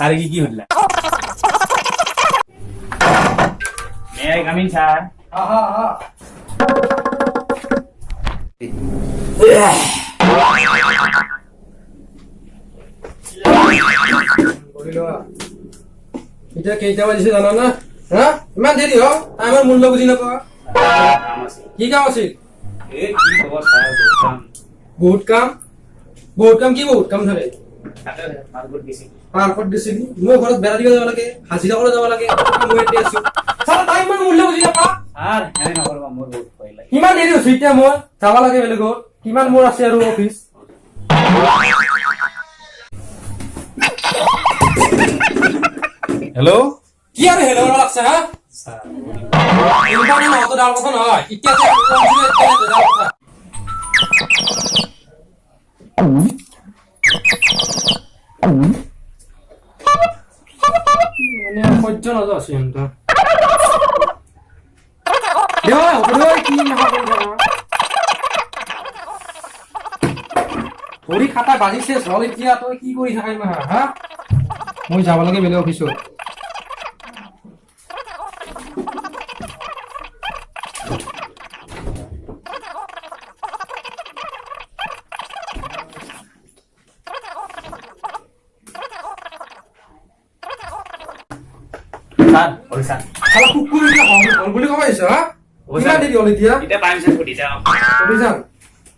ছাৰে কি কি সুধিলা? May I come in, sir? আহা আহা। বহি লোৱা। এতিয়া কেইটা বাজিছে জানা না? হা, ইমান দেৰি হ'ল, টাইমৰ মূল্য বুজি নাপোৱা। কাম আছিল। কি কাম আছিল? এই কি ক'ব ছাৰ, বহুত কাম। বহুত কাম, বহুত কাম। কি বহুত কাম থাকে? তাতে পাৰ্কত গৈছিল। পাৰ্কত গৈছিলি? মই ঘৰত বেৰা দিব যাব লাগে, হাজিৰা কৰিব যাব লাগে, মই ইয়াতে আছো। ছাৰ, টাইমৰ মূল্য বুজি নাপা। ছাৰ, এনে নকৰিব, মোৰ বহুত ভয় লাগে। কিমান দেৰি হৈছে এতিয়া, মই যাব লাগে বেলেগত, কিমান মোৰ আছে আৰু অফিচ। হেল্ল'। কি আৰু হেল্ল' কৰিব লাগছে, হা? ছাৰ। ইম্পৰ্টেণ্ট নহয়তো, ডাঙৰ কথা নহয় এতিয়া যে ডাঙৰ কথা। মানে সহ্য নাযাওঁ আছে ইহঁতৰ। দে ঐ, হ'ব দে ঐ, কি মাথা কৰি থাকা? ভৰি খাতা বাজিছে হ'ল, এতিয়া তই কি কৰি থাকা ইমান, হা? মই যাব লাগে বেলেগ অফিচত। ছাৰ, হ'ল ছাৰ। শালা কুকুৰ, এতিয়া হ'ল হ'ল বুলি ক'ব আহিছ, হা? হ'ব। কিমান দেৰি হ'ল এতিয়া? এতিয়া পাৰিম ছাৰ, সুধি যাওঁ। সুধি যাম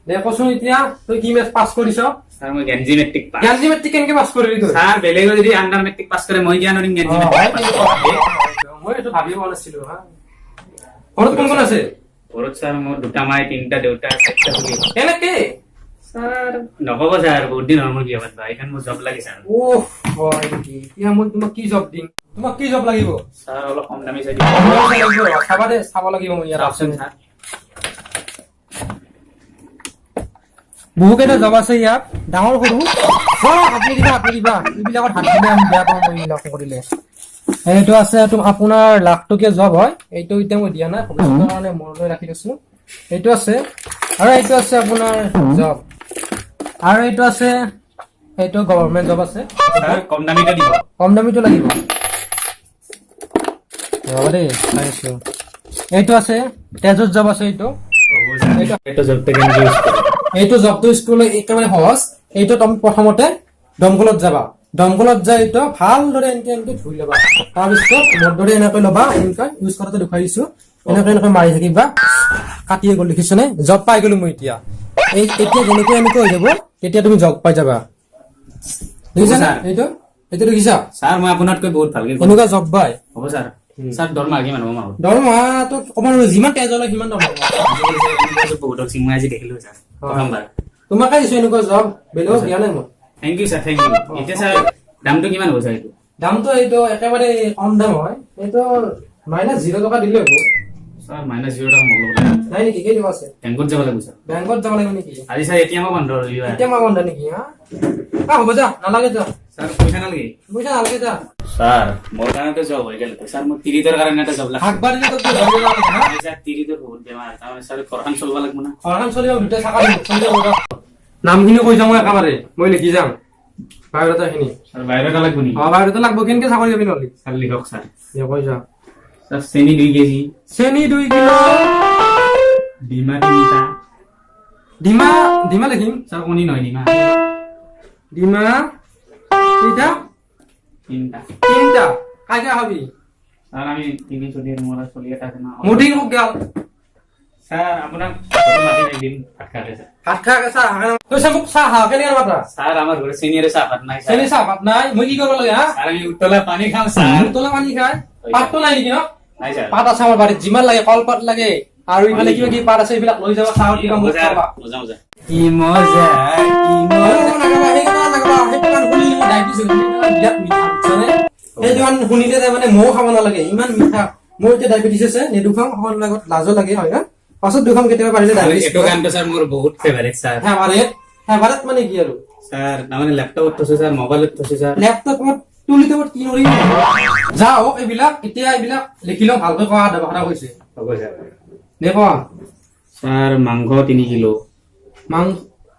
দে। কচোন এতিয়া তই কি মেথ পাছ কৰিছ? ছাৰ, মই গেঞ্জি মেট্ৰিক পাছ। জ্ঞানজী মেট্ৰিক কেনেকে পাছ কৰিলি তই? ছাৰ, বেলেগে যদি আণ্ডাৰ মেট্ৰিক পাছ কৰে, মই কিয় নোৱাৰিম গেঞ্জি অ, মেট্ৰিক হয় পাছ? কিন্তু। মই এইটো ভাবিব পোৱা নাছিলো। হা, ঘৰত কোন কোন আছে? ঘৰত ছাৰ, মোৰ দুটা মাই, তিনিটা দেউতা, চাৰিটা চলি। কেনেকে? ছাৰ, নক'ব ছাৰ, বহুত দিন হ'ল মোৰ বিয়া পাতবা। এইখন মোৰ জব লাগে ছাৰ। অহ, হয় নেকি? এতিয়া মই তোমাক কি জব দিম? তোমাক কি জব লাগিব? ছাৰ, অলপ কম দামী চাই দিব। লাগিব, চাবা দে, চাব লাগিব মই ইয়াত। চাওকচোন ছাৰ। বহুকেইটা জব আছে ইয়াত, ডাঙৰ সৰু। অ, হাত নিদিবা, হাত নিদিবা এইবিলাকত। হাত দিলে আমি বেয়া পাওঁ মই এইবিলাক কৰিলে। এইটো আছে, এইটো আপোনাৰ লাখ টকীয়া জব হয়। এইটো এতিয়া মই দিয়া নাই, ভৱিষ্যতৰ কাৰণে মোৰলৈ ৰাখি থৈছো। এইটো আছে আৰু এইটো আছে আপোনাৰ জব আৰু এইটো আছে, এইটো গভৰ্ণমেণ্ট জব আছে। ছাৰ, কম দামীটো দিব। কম দামীটো লাগিব? ৰ'ব দেই, চাই আছো। এইটো আছে, তেজত জব আছে এইটো। হ'ব ছাৰ, এইটো জবটো কেনেকৈ ইউজ কৰে? এইটো জবটো স্কুললৈ একেবাৰে সহজ। এইটো তুমি প্ৰথমতে দমকলত যাবা। দমকলত যাই এইটো ভালদৰে এনেকে এনেকে ধুই ল'বা। তাৰপিছত মোৰ দৰে এনেকৈ ল'বা, এনেকৈ ইউজ কৰাটো দেখুৱাই দিছো। এনেকৈ এনেকৈ মাৰি থাকিবা। কাটিয়ে গ'ল, দেখিছনে? জব পাই গ'লো মই এতিয়া। এই এতিয়া যেনেকৈ এনেকৈ হৈ যাব, তেতিয়া তুমি জব পাই যাবা। দেখিছা নে? ছাৰ। এইটো দেখিছা? ছাৰ, মই আপোনাতকৈ বহুত ভালকে কম। এনেকুৱা জব পাই। হ'ব ছাৰ। ছাৰ, দৰমহা কিমান হ'ব মাহত? দৰমহাটো ক'ব নোৱাৰো, যিমান তেজ ওলাই সিমান দৰমহা পাবা। আজিকালি ছাৰ, এনেকুৱা জব বহুত হৈছে, মই আজি দেখিলো ছাৰ প্ৰথমবাৰ। তোমাকে দিছো এনেকুৱা জব, বেলেগক দিয়া নাই মই। Thank you sir, thank you. এতিয়া ছাৰ, দামটো কিমান হ'ব ছাৰ এইটো? দামটো এইটো একেবাৰে কম দাম হয়। এইটো -0 টকা দিলে হ'ব। ছাৰ, -0 টকা মোৰ লগত নাই। নাই নেকি? কেই টকা আছে? বেংকত যাব লাগিব ছাৰ। বেংকত যাব লাগিব নেকি? আজি ছাৰ এটিএমো বন্ধ, ৰবিবাৰ। এতিয়া মই বন্ধ নেকি? হা হা, হ'ব যা, নালাগে যা। ছাৰ, পইচা নালাগে? পইচা নালাগে যা। ছাৰ, মোৰ কাৰণেতো জব হৈ গ'ল। ছাৰ, মোৰ তিৰিটোৰ কাৰণে এটা জব লাগছে। আগবাঢ়িলে তোক ধৰিব যাব হা? ছাৰ, তিৰিটোৰ বহুত বেমাৰ, তাৰমানে ছাৰ, ঘৰখন চলিব লাগিব না। ঘৰখন চলিব, দুটা চাকা দিম, চলি যাব যা। নামখিনি কৈ যাম মই একেবাৰে, মই লিখি যাম বায়'ডাটাখিনি। ছাৰ, বাহিৰত লাগিব নেকি? অ, বায়'ডাটা লাগব। কেনেকে চাকৰি যাবি নহ'লে? ছাৰ, লিখক ছাৰ। দে, কৈ যা। ছাৰ, চেনি 2 কেজি। চেনি 2 কিলো। ডিমা তিনিটা। ডিমা, ডিমা লিখিম? ছাৰ, কণী নহয়, ডিমা। ডিমা কেইটা? তিনিটা। তিনিটা। কাই কাই খাবি? ছাৰ, আমি তিনি চলি, মোৰ চলি এটা আছে না। মুঠি খুব গেল। ছাৰ, আপোনাক ঘৰত মাতিম একদিন ভাত খালে ছাৰ। ভাত খাই চাহ তই মোক চাহ খা কেনেকে মাতা? ছাৰ, আমাৰ ঘৰত চেনি আৰু চাহপাত নাই ছাৰ। চেনি চাহপাত নাই, মই কি কৰিব লাগে, হা? ছাৰ, আমি উতলা পানী খাওঁ ছাৰ। উতলা পানী খাই? পাতটো নাই নেকি ন? নাই ছাৰ। পাত আছে আমাৰ বাৰীত, যিমান লাগে, কলপাত লাগে আৰু ইফালে কিবা কিবি পাত আছে, এইবিলাক লৈ যাবা, চাহত দিবা, মোক ছাৰ, খাবা। মজা মজা, কি মজা, কি মজা। নাগাবা, সেই গান নাগাবা। সেইটো গান শুনিলে মোৰ ডায়েবেটিছ হৈ যায়। বিৰাট মিঠা, বুজিছানে? সেইটো গান শুনিলে তাৰমানে ময়ো খাব নালাগে, ইমান মিঠা। মোৰ এতিয়া ডায়েবেটিছ আছে, নেদুখাম খাব লগত, লাজো লাগে হয় না। পাছত দুখাম কেতিয়াবা পাৰিলে ডায়েবেটিছ। এইটো গানটো ছাৰ, মোৰ বহুত ফেভাৰিট ছাৰ। ফেভাৰেট? ফেভাৰেট মানে কি আৰু? ছাৰ, তাৰমানে লেপটপত থৈছো ছাৰ, মোবাইলত থৈছো ছাৰ। লেপটপত তুলিটোত কি নৰি যা হওক। এইবিলাক এতিয়া এইবিলাক লিখি লওঁ ভালকৈ। কোৱা, আধা কথা কৈছে। হ'ব ছাৰ। দে, কোৱা। ছাৰ, মাংস 3 কিলো। মাংস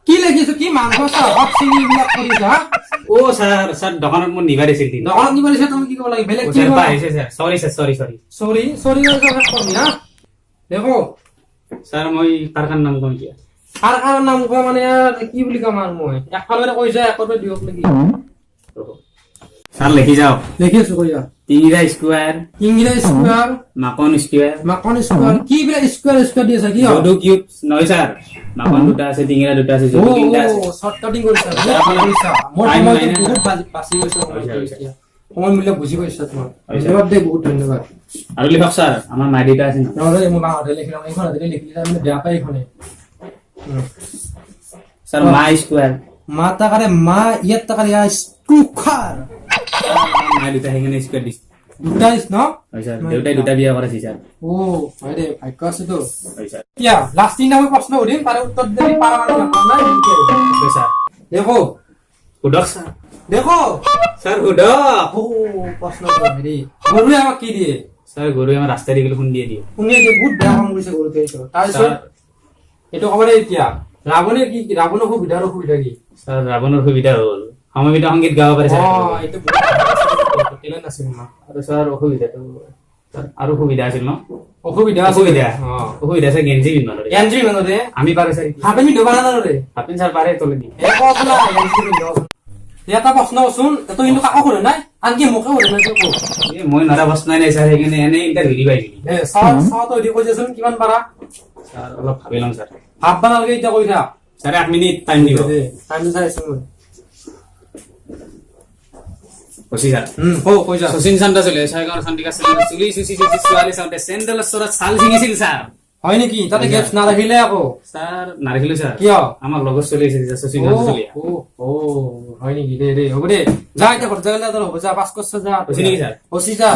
কি লিখিছো কি মাংস চাহ চিনি এইবিলাক কৰিছা? অ ছাৰ, ছাৰ দোকানত মোৰ নিবা দিছিল তিনিটা। দোকানত নিব দিছে, তুমি কি ক'ব লাগে বেলেগ অ, কি ছাৰ ক'ব? পাহৰিছে sir, sorry sir, sorry sorry. Sorry sorry কৰবি হা? দেখো। ছাৰ মই কাৰ কাৰ নাম কম এতিয়া? কাৰ কাৰ নাম কোৱা মানে আৰু কি বুলি ক'ম আৰু, মই একফালেৰে কৈছা একবাৰ দিয়ক নেকি? ছাৰ লিখি যাওক। লিখি আছো, কৈ যা। তিনিটা স্কুৱাৰ। ইংৰাজী স্কোৱাৰ। মাকন স্কুৱাৰ। মাখন স্কোৱাৰ। কি বিলাক স্কোৱাৰ স্কোৱাৰ দি আছে কি হয়? যদু কিউব নহয় ছাৰ, মাকন দুটা আছে, টিঙেৰা দুটা আছে, যদু তিনিটা আছে। শৰ্ট কাটিং কৰিছা, বহুত কৰিছা। মোৰ Time সময়টো নাই না। বহুত বাচি গৈছে সময়টো। হৈছে, হৈছে। এতিয়া সময় মূল্য বুজি পাইছা তোমাৰ। হৈছে। ধন্যবাদ দেই, বহুত ধন্যবাদ। আৰু লিখক ছাৰ, আমাৰ মা দেউতা আছে ন। নহ'লে মোৰ মাহঁতে লিখি লওঁ, এইখন হাতেৰে লিখিলে তাৰমানে বেয়া পায় এইখনে। ছাৰ মা স্কুৱাৰ। মা তাকাৰে মা, ইয়াত তাকাৰে ইয়াৰ স্কুখাৰ। মা দেউতা সেইকাৰণে স্কুৱাৰ দিছে। দুটা ইচ ন? হয় ছাৰ, দেউতাই দুটা বিয়া কৰাইছে ছাৰ। অ হয় দে, ভাগ্য আছেতো। হয় ছাৰ। এতিয়া লাষ্ট তিনিটা মই প্ৰশ্ন সুধিম, তাৰে উত্তৰ দিলে পাৰা মানুহ নাপাওঁ নাই সেনেকে। হয় ছাৰ। দেখো। সোধক ছাৰ। দেখো। ছাৰ সোধক। অ প্ৰশ্ন হেৰি, গৰুৱে আমাক কি দিয়ে? ছাৰ গৰুৱে আমাৰ ৰাস্তা দি গ'লে খুন্দিয়ে দিয়ে। শুনিয়ে দিয়ে, বহুত বেয়া কাম কৰিছে গৰুটোৱে এইটো। তাৰপিছত ছাৰ এইটো ক'ব দেই এতিয়া, ৰাৱণে কি, ৰাৱণৰ সুবিধা আৰু অসুবিধা কি? ছাৰ ৰাৱণৰ সুবিধা হ'ল সমবেত সংগীত গাব পাৰে ছাৰ। অ এইটো বহুত টেলেণ্ট আছিল না। আৰু ছাৰ অসুবিধাটো, ছাৰ আৰু সুবিধা আছিল ন? অসুবিধা আছিল। অসুবিধা। অ। অসুবিধা আছে গেঞ্জি পিন্ধিব নোৱাৰে। গেঞ্জি পিন্ধিব। আমি পাৰো ছাৰ। হাফ পেণ্ট পিন্ধিব পাৰা নোৱাৰে? হাফ পেণ্ট ছাৰ পাৰে, তলেদি। এ কচোন না, গেঞ্জি পিন্ধিব। এটা প্ৰশ্ন কচোন, এইটো কিন্তু কাকো সোধা নাই, আনকি মোকে সোধা নাই, তই ক। এ মই নৰা প্ৰশ্নই নাই ছাৰ, সেইকাৰণে এনেই ইণ্টাৰভিউ দিব আহিছিলো। এ চাওঁ চাওঁ, তই কৈ দেচোন কিমান পাৰা। ছাৰ অলপ ভাবি ল'ম ছাৰ। ভাববা নালাগে, এতিয়া কৈ থাক। ছাৰ 1 মিনিট টাইম দিব। টাইম চাই আছো মই। কৈছি ছাৰ। ক, কৈ যা। শচীন চান্দা চলি ছয়গাঁৱৰ চন্দিকা চুলি চুচি চুচি ছোৱালী চাওঁতে চেণ্ডেলৰ চৰত ছাল ছিঙিছিল ছাৰ। হয় নেকি? তাতে গেপছ নাৰাখিলে আকৌ? ছাৰ নাৰাখিলো ছাৰ। কিয়? আমাৰ লগত চলি আছিল ছাৰ, শচীন চান্দা চলি। অ হয় নেকি? দে দে, হ'ব দে, যা এতিয়া ঘৰত যা, তোৰ হ'ব, যা পাছ কৰছ, যা। হৈছে নেকি ছাৰ? হচি যা।